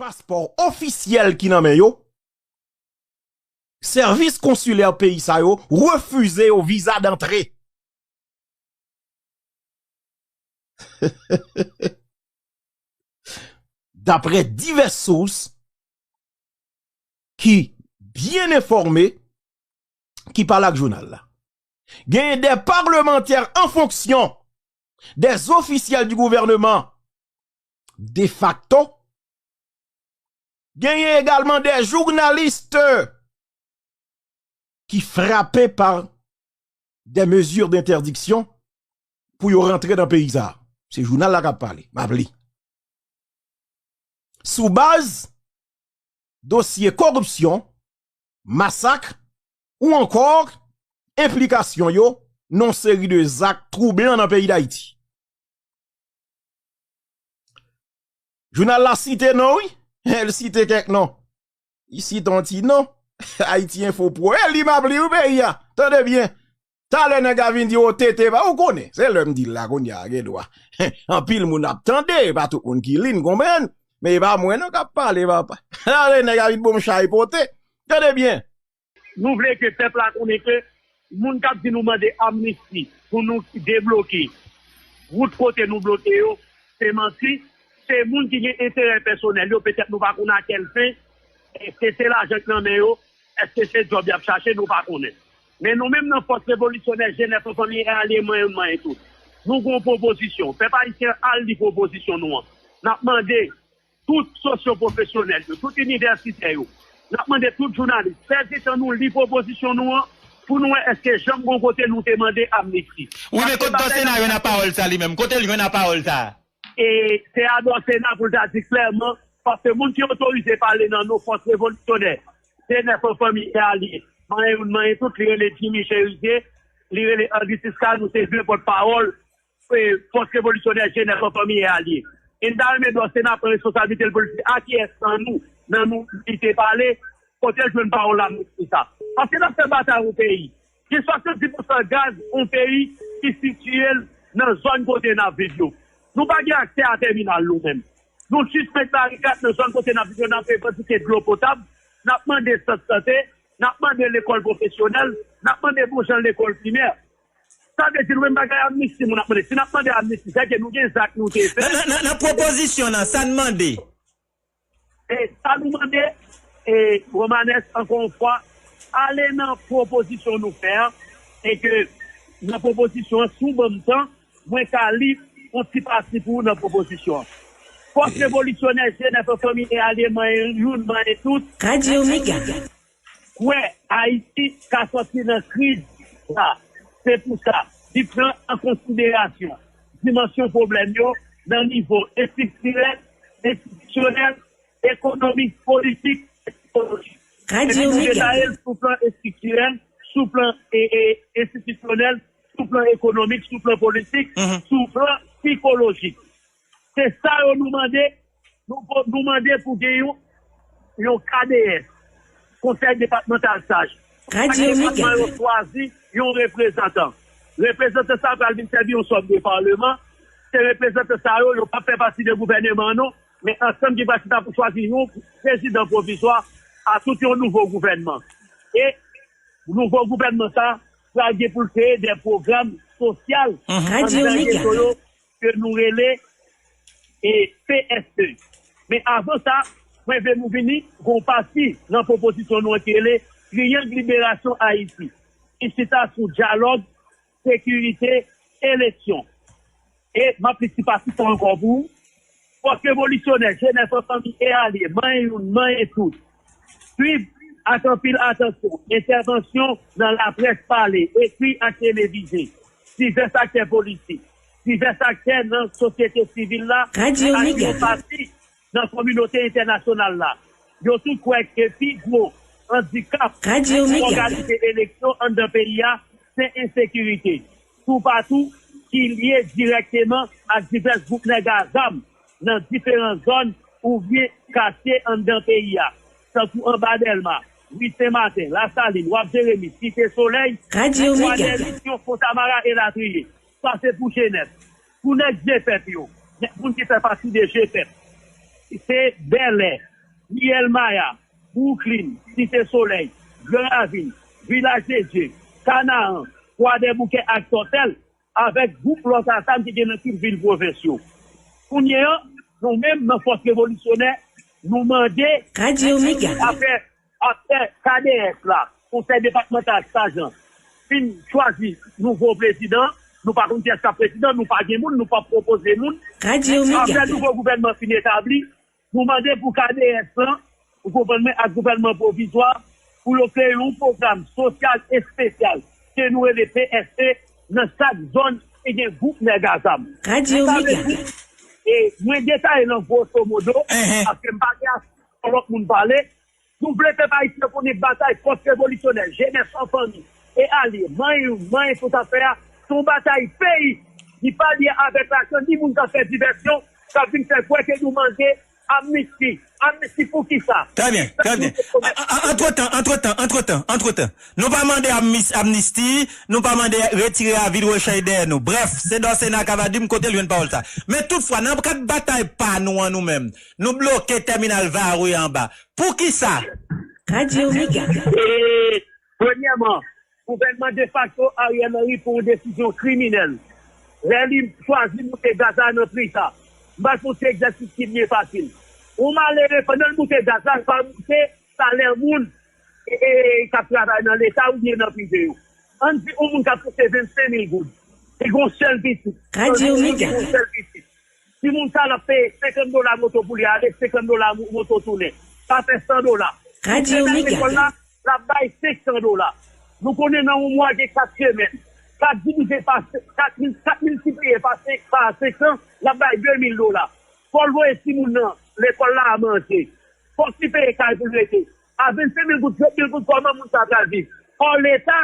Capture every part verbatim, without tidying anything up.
paspò ofisyèl ki nan men yo, sèvis konsilè peyi sa yo refize yo viza dantre. Daprè divès sous ki byen enfòme, ki pale ak jounal la. Genyen des parlementaires en fonction, des officiels du gouvernement de facto, genyen egalman des journalistes ki frape pa des mesures d'interdiction pou yo rantre nan peyi sa. Se jounal la k ap pale. M ap li. Sou baz dosye koripsyon, masak ou ankò enplikasyon yo nan yon seri de zak twoublan nan peyi Dayiti. Jounal la site non, wi. L site kèk non. Li site yon ti non. Ayiti Enfo Pro. E li m ap li wi peyi a. Tande byen. Talè nèg la vin di o tete pa ou konnen. Se lè m di l la kounye a gen dwa. Anpil moun ap tande, e pa tout moun ki li n konprann. Men e pa mwen non k ap pale papa. Talè nèg la vin bon m chay pote. Tande byen. Nou vle ke pèp la konnen ke moun k ap di nou mande amnisti pou nou debloke wout kote nou bloke yo, se manti. Se moun ki gen enterè pèsonèl yo, petèt nou pa konn a kèl fen. Èske se lajan k nan men yo? Èske se djòb y ap chache? Nou pa konnen. Men nou menm nan Fòs Revolisyonè Jenèf an fanmi e alye manyen youn manyen tout, nou gen yon pwopozisyon. Pèp ayisyen an al li pwopozisyon nou an. N ap mande tout sosyopwofesyonèl yo, tout inivèsitè yo. N ap mande tout jounalis, pèdi tan nou li pwopozisyon nou an pou nou wè èske janm gon kote nou te mande amnisti. Wi, men kote Dòsena jwenn a pawòl sa li menm? Kote l jwenn a pawòl sa? E se a Dòsena pou l ta di klèman, paske moun ki otorize pale nan non Fòs Revolisyonè Jenèf an fanmi e alye, manyen youn manyen tout, li rele Jimmy Chérizier, li rele Andry Tisca, nou se de pòtpawòl Fòs Revolisyonè Jenèf an fanmi e alye. E n ta renmen Dòsena pran responsablite l pou l di a kiyès nan nou, nan nou li te pale, kote l jwenn pawòl la pou sa. Paske n ap fè batay yon peyi. Gen swasanndis pousan gaz yon peyi ki sitiye l nan zòn kote n ap viv yo. Nou pa gen aksè a tèminal nou menm. Nou jis met barikad nan zòn kote n ap viv yo, n ap revandike dlo potab, n ap mande sant sante, n ap mande lekòl pwofesyonèl, n ap mande bon jan lekòl primè. Sa vle di nou menm bagay amnisti moun ap mande. Si n ap mande amnisti, sèke nou gen zak nou te fè. Nan, nan, nan, nan pwopozisyon an, sa n mande? E sa nou mande, e, Romanes, ankò yon fwa, ale nan pwopozisyon nou fè an, e ke nan pwopozisyon an, si w ban m tan, mwen ka li yon ti pati pou ou nan pwopozisyon an. Fòs revolisyonè Jenèf an fanmi e alye manyen youn manyen tout. Radyo Mega. Kwè Ayiti ka sòti nan kriz sa. Se pou sa, li pran an konsiderasyon dimansyon pwoblèm yo nan nivo estriktirèl, enstitisyonèl, ekonomik, politik, e sikolojik. Epi nou detaye l sou plan estriktirèl, sou plan e, e, enstitisyonèl, sou plan ekonomik, sou plan politik, sou plan sikolojik. Se sa yo nou mande. Nou, nou mande pou gen yon, yon K D S, Konsèy Depatmantal Saj. Chak depatman yo chwazi yon reprezantan. Reprezantan sa a pral vin sèvi yon sòt de palman. Se reprezantan sa yo, yo p ap fè pati de gouvèneman an non, men ansanm ki pral chita pou chwazi yon prezidan pwovizwa a tout yon nouvo gouvènman. E nouvo gouvènman sa a pral gen pou l kreye de pwogram sosyal anndan geto yo ke nou rele e P S E. Men avan sa, mwen vle nou vini gon pati nan pwopozisyon nou an ki rele Triyang Liberasyon Ayiti, ki chita sou dyalòg, sekirite, eleksyon. E m ap li ti pati sa ankò pou ou. Fòs revolisyonè, Jenèf an fanmi e alye, manyen youn, manyen tout. Swiv ak anpil atansyon entèvansyon nan laprès pale, ekri ak televize, divès aktè politik, divès aktè nan sosyete sivil la, ak yon pati nan kominote entènasyonal la. Yo tout kwè ke pi gwo andikap pou òganize eleksyon anndan peyi a, se ensekirite, toupatou ki lye dirèkteman ak divès gwoup nèg a zam nan diferan zòn oubyen katye anndan peyi a, tankou anba Dèlma, ri Sen Maten, Lasalin, Waf Jeremi, Site Solèy, Kwadèmisyon, Fontamara elatriye. Sa se pou Jenèf. Pou nèg Jefèp yo, nèg moun ki fè pati de Jefèp, se Bèlè, Riyèl Maya, Bwouklin, Site Solèy, Gran Ravin, Vilaj de Dye, Kanaran, Kwadèboukè ak Tòtèl, avèk gwoup lòt ansanm ki gen nan tout vil pwovens yo. Kounye a, nou menm nan Fòs Revolisyonè, nou mande apre, apre K D S la, Konsèy Depatmantal Sajan, fin chwazi nouvo prezidan, nou pa konn kiyès k ap prezidan, nou pa gen moun, nou p ap pwopoze moun. Apre nouvo gouvènman fin etabli, nou mande pou K D S lan, pou gouvènman ak gouvènman pwovizwa, pou yo kreye yon pwogram sosyal espesyal ke nou rele P S P nan chak zòn ki gen gwoup nèg azam. Sa vle di, e mwen detaye nan gwoso modo, paske m pa gen ase pou lòt moun pale. Nou vle pèp ayisyen konnen batay Fòs Revolisyonè, Jenès an Fanmi e alye, manyen youn, manyen tout afè a, se yon batay peyi. Li pa lye avèk lajan ni moun k ap fè divèsyon, k ap vin fè kwè ke nou mande amnisti. Amnisti pou kisa? Trè byen, trè byen. Antretan, antretan, antretan, antretan. Nou pa mande amnisti, nou pa mande retire avi Rochay dèyè nou. Brèf, se Dòsena k ap di m kote l jwenn pawòl sa. Men toutfwa, nan kad batay pa nou an nou menm, nou bloke tèminal Vare anba. Poukisa? Radyo Mega. E, premyèman, gouvènman defakto Ariel Henry pran yon desizyon kriminèl lè li chwazi moute gaz la nan pri sa. M pa panse egzèsis ki byen fasil. Yon malere, pandan l moute gaz la, l pa moute salè moun e, e, k ap travay nan Leta oubyen nan prive yo. Ann di yon moun k ap touche vennsenk mil goud, li gen yon sèl pitit. Radyo Mega. Li gen yon sèl pitit. Timoun sa l ap peye senkant dola moto pou li ale, senkant dola mo- moto tounen. Sa fè san dola. Radyo Mega. Lekòl la, l ap bay senk san dola. Nou konnen nan yon mwa gen kat semèn. Kat divize pa se- kat mil, kat miltipliye pa senk, pa senk san, l ap bay de mil dola. Fò l voye timoun nan lekòl la a manje. Fòk li peye kay pou l rete. A vennsenk mil goud, trant mil goud, kòman moun sa pral viv? Ò, Leta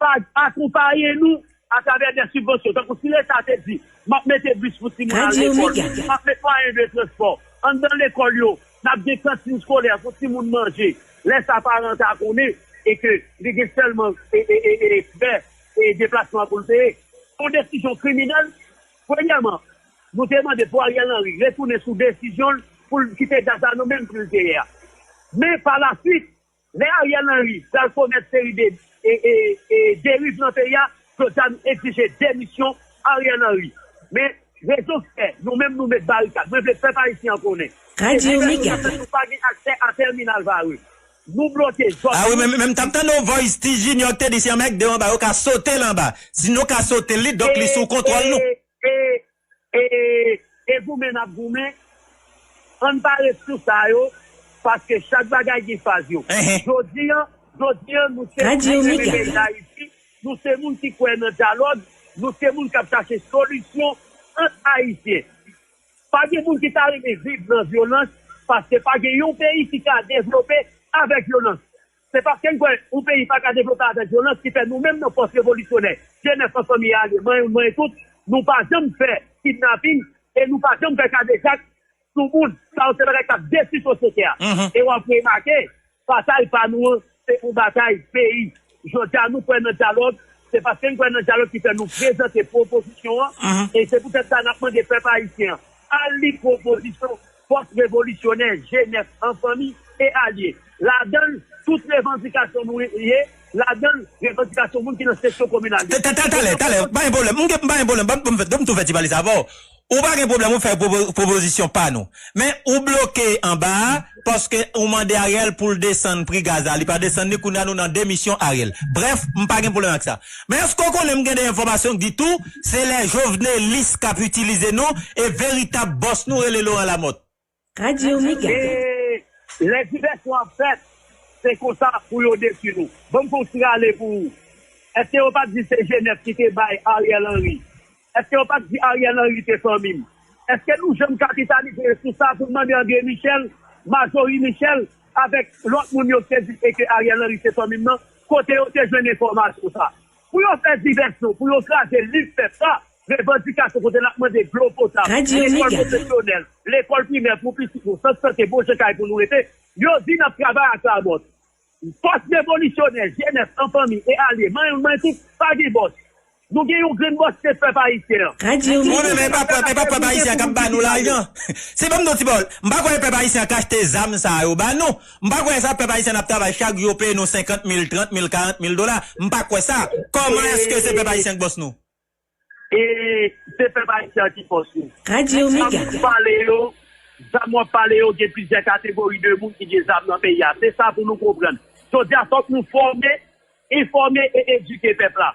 pa akonpaye nou atravè de sibvansyon. Tankou si Leta te di, "M ap mete bis pou timoun al lekòl, m ap mete mwayen de transpò anndan lekòl yo, n ap gen kantin eskolè pou timoun manje." Lè sa paran ta konnen e ke li gen sèlman e, e, e, e, frè e deplasman pou l peye. Se yon desizyon kriminèl. Premyèman, nou te mande pou Ariel Henry retounen sou desizyon l pou l kite gaz la nan menm pri l te ye a. Men pa la swit, lè Ariel Henry pral komèt seri de e, e, e, deriv nan peyi a, jodi a nou egzije demisyon Ariel Henry. Men rezon k fè nou menm nou met barikad, mwen vle pèp ayisyen an konnen. Radyo Mega. Nou pa gen aksè a tèminal Vare. Nou bloke zòn. A wi, men, men m t ap tande yon voice Ti Junior k te di si yon nèg de anba, yo ka sote l anba. Si nou ka sote l, li, donk li sou kontwòl nou. E, e, e, e goumen n ap goumen, ann pa ret sou sa yo, paske chak bagay gen faz yo. Jodi a, jodi a, nou se moun ki renmen peyi Dayiti, nou se moun ki kwè nan dyalòg, nou se moun k ap chache solisyon ant Ayisyen. Pa gen moun ki ta renmen viv nan vyolans, paske pa gen yon peyi ki ka devlope avèk vyolans. Se paske n kwè yon peyi pa ka devlope avèk vyolans ki fè nou menm nan Fòs Revolisyonè, Jenès an Fanmi e alye, manyen youn, manyen tout, nou pa janm fè kidnaping e nou pa janm fè kadejak sou moun. Sa yo se bagay k ap detwi sosyete a. E w ap remake, batay pa nou an, se yon batay peyi. Jodi a, nou kwè nan dyalòg, se paske n kwè nan dyalòg ki fè nou prezante pwopozisyon an. E se poutèt sa n ap mande pèp ayisyen an, al li pwopozisyon Fòs Revolisyonè, Jenès an Fanmi e alye. Ladan l, tout revandikasyon nou ye, ladan l, revandikasyon moun ki nan seksyon kominal yo. Talè, talè, talè, pa gen pwoblèm. M gen, m pa gen pwoblèm. Ban m fè, ban m tou fè ti pale sa avè w. Ou pa gen pwoblèm, ou fè pwopo- pwopozisyon pa nou. Men ou bloke anba a, paske ou mande Ariel pou l desann pri gaz la. Li pa desann li, kounye a nou nan demisyon Ariel. Brèf, m pa gen pwoblèm ak sa. Men èske w konnen m gen de enfòmasyon k di tou, se lè jovenelis k ap itilize nou, e veritab bòs nou rele Laurent Lamothe. Radyo Mega. E lè divèsyon ap fèt, se konsa pou yo detwi nou. Ban m fè yon ti rale pou ou. Èske yo pa t di se Jenès ki te bay Ariel Henry? Èske yo pa t di Ariel Henry se fanmi m? Èske nou janm kapitalize sou sa pou n mande André Michel, Marjorie Michel, avèk lòt moun yo ki te di e ke Ariel Henry se fanmi m nan? Kote yo te jwenn enfòmasyon sa? Pou yo fè divèsyon, pou yo kraze lit pèp la, revandikasyon kote n ap mande dlo potab, lekòl pwofesyonèl, lekòl primè pou pitit nou, sant sante, bon jan kay pou nou rete, yo di n ap travay ak Lamothe. Fòs revolisyonè, Jenès an Fanmi e alye, manyen youn, manyen tout, pa gen bòs. Nou gen yon grenn bòs se pèp ayisyen an. Radyo Mwen menm, e pa pèp, e pa pèp ayisyen k ap ba nou lajan. Se ban m di w ti pawòl. M pa kwè pèp ayisyen k achte zam sa yo ba nou. M pa kwè sa pèp ayisyen ap travay chak jou yo peye nou senkant mil, trant mil, karant mil dola. M pa kwè sa. Kòman èske se pèp ayisyen k bòs nou? E se pèp ayisyen ki fòse. Radyo Mega. Zam w pale yo, zam w ap pale yo, gen plizyè kategori de moun ki gen zam nan peyi a. Se sa pou nou konprann. Jodi a, fòk nou fòme, enfòme e edike pèp la.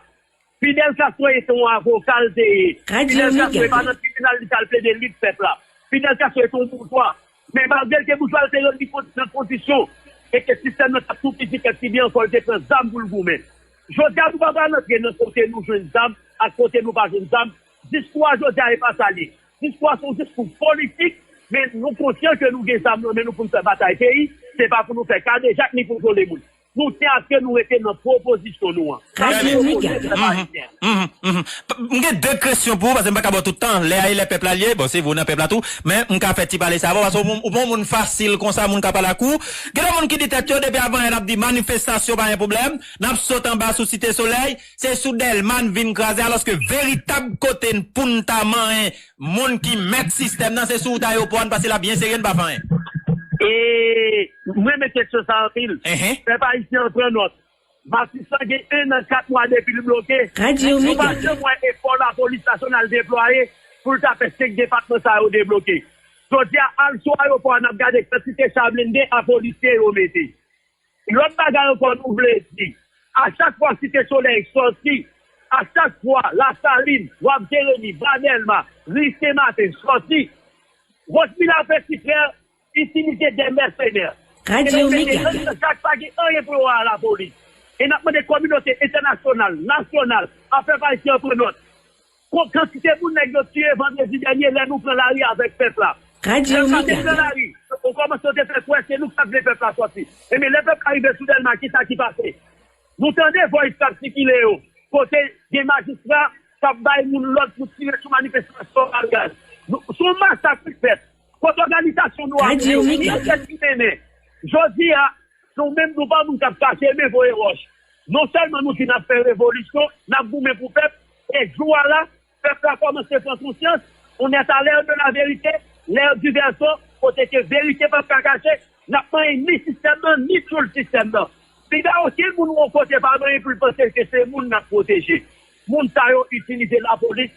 Fidel Castro se yon avoka l te ye. Radyo Fidel Castro Mega. Pa nan tribinal li t al plede lit pèp la. Fidel Castro se yon boujwa. Men malgre l te boujwa, l te rete nan kondisyon e ke sistèm nan t ap toupizi kèk ti byen ankò, l te pran zam pou l goumen. Jodi a, nou pa pral antre nan kote nou jwenn zam ak kote nou pa jwenn zam. Diskou a jodi a e pa sa l ye. Diskou a se yon diskou politik, men nou konsyan ke nou gen zam nan men nou pou n fè batay peyi, se pa pou nou fè kadejak ni pou vyole moun. Nou se aske nou rete nan pwopozisyon nou an. Sa nou pwopoze pèp ayisyen. Mhm, mhm. M gen de kesyon pou ou, paske m pa ka ba w tout tan. Lè a e lè pèp la l ye. Bon, se vre w nan pèp la tou, men m ka fè ti pale sa avè w, paske ou, ou pa yon moun fasil konsa, moun ka pale ak ou. Gen de moun ki di tèt yo, depi avan yè n ap di manifestasyon pa gen pwoblèm, n ap sot anba sou Site Solèy, se sou Dèlma n vin kraze, alòske veritab kote n pou n ta manyen moun ki mèt sistèm nan, se sou wout ayewopò a, n pase la byen serye, n pa fè anyen. E, m renmen kesyon sa anpil. Enhen. Pèp ayisyen an pran nòt. Matisan gen en an kat mwa depi l bloke. Radyo Nou pa Mega. Janm wè efò lapolis nasyonal deplwaye pou l ta fè senk depatman sa yo debloke. Jodi a, al sou ayewopò a, n ap gade kantite cha blende a polisye yo mete. Lòt bagay ankò nou vle di, a chak fwa Site Solèy sòti, a chak fwa Lasalin, Wap Jeremi, Ba Dèlma, Ri Sen Maten sòti, Wòch Milafen Siprè itilize de mèsenè. Radyo Mega. Chak pa gen anyen pou yo a lapolis. E n ap mande kominote entènasyonal, nasyonal, a pèp ayisyen an pran nòt. Kon kantite moun nèg yo tiye vandredi dènye lè nou pran lari avèk pèp la. Radyo Mega. Lè nou te pran lari, ou kòmanse yo te fè kwè se nou k ta vle pèp la sòti. Ebyen, lè pèp la rive sou Dèlma, kisa ki pase? Nou tande vòys k ap sikile yo, kote gen majistra k ap bay moun lòd pou tire sou manifestasyon ak gaz. Nou, se yon masak ki fèt. Kote òganizasyon nou a? Radyo Mega. Ki anchèt ki mennen? Jodi a, nou menm nou pa moun k ap kache men voye wòch. Non sèlman nou di n ap fè revolisyon, n ap goumen pou pèp, e jou a la, pèp la kòmanse pran konsyans, on est à l'heure de la vérité, l'heure du verseau, kote ke verite p ap ka kache, n ap manyen ni sistèm nan, ni tchoul sistèm nan. Piga okenn moun yon kote pa manyen pou l panse ke se moun n ap pwoteje. Moun sa yo itilize lapolis,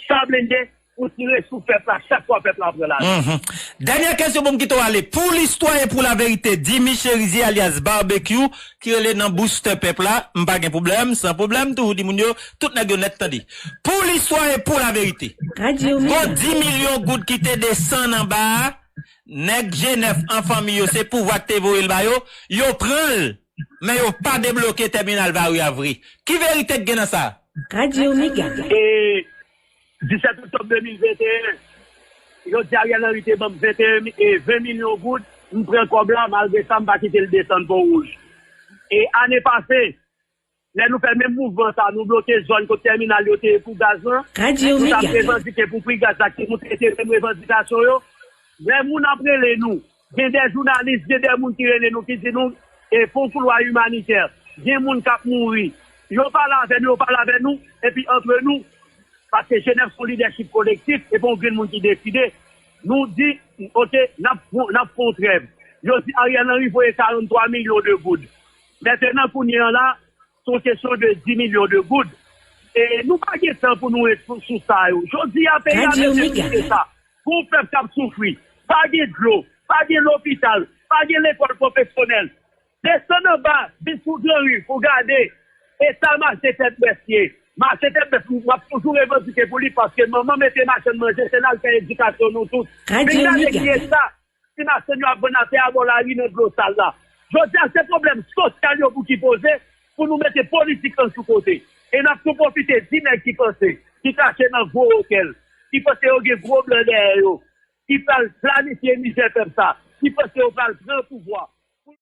cha blende, pou tire sou pèp la chak fwa pèp la pran lari. Mhm. Dènyè kesyon pou m kite w ale. Pou listwa e pou laverite, Dimy Chérizier alyas Barbecue, ki rele nan booster pèp la, m pa gen pwoblèm, san pwoblèm, toujou di moun yo, tout nèg yo nèt tande. Pou listwa e pou laverite. Radyo Mega. Gon dis milyon goud ki te desann anba a, nèg G nèf an fanmi yo, se pouvwa k te voye l ba yo, yo pran l, men yo pa debloke tèminal Vary a vre. Ki verite k gen nan sa? Radyo Mega. E disèt oktòb de mil venteyen, yo di Ariel Henry te ban m venteyen, e ven milyon goud, m pran kòb la, malgre sa, m pa kite l desann Pon Wouj. E ane pase, lè nou fè menm mouvman sa, nou bloke zòn kot tèminal yo te ye pou gaz lan. Radyo Mega. Nou t ap revandike pou pri gaz la ki moute, e te menm revandikasyon yo. Lè moun ap rele nou, gen de jounalis, gen de moun ki rele nou, ki di nou, e fon koulwa imanitè, gen moun k ap mouri. Yo pale avè nou, yo pale avè nou, epi antre nou, paske G nèf se yon lidèchip kolektif, e pa yon grenn moun ki deside, nou di, oke, n ap, n ap fè yon trèv. Yo di Ariel Henry voye karant twa milyon de goud. Mentnan, kounye a la, se yon kesyon de dis milyon de goud. E nou pa gen tan pou nou ret sou, sou sa yo. Jodi a, peyi a bezwen kite sa. Pou yon pèp k ap soufri, pa gen dlo, pa gen lopital, pa gen lekòl pwofesyonèl. Desann anba, vin sou Granri pou gade eta mache Tèt Bèf ye. Mache Tèt Bèf, m ap toujou revandike pou li paske manman mete machann manje, se la l fè edikasyon nou tout. Vin gade ki eta ti machann yo ap vann atè a bò lari nan dlo sal la. Jodi a, se pwoblèm sosyal yo pou ki poze, pou nou mete politik lan sou kote. E n ap tou pwofite di nèg ki panse, ki kache nan gwo otèl, ki panse yo gen gwo blan dèyè yo, ki pral planifye mizè pèp sa, ki panse yo pral pran pouvwa.